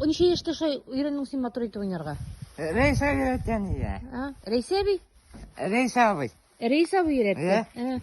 Ничә яшьтә шулай өйрәндең син матур итеп уйнарга? Рәис абый өйрәткән иде. А, Рәйсә әби? Рәис абый. Рәис абый өйрәтте. Иә. Ә,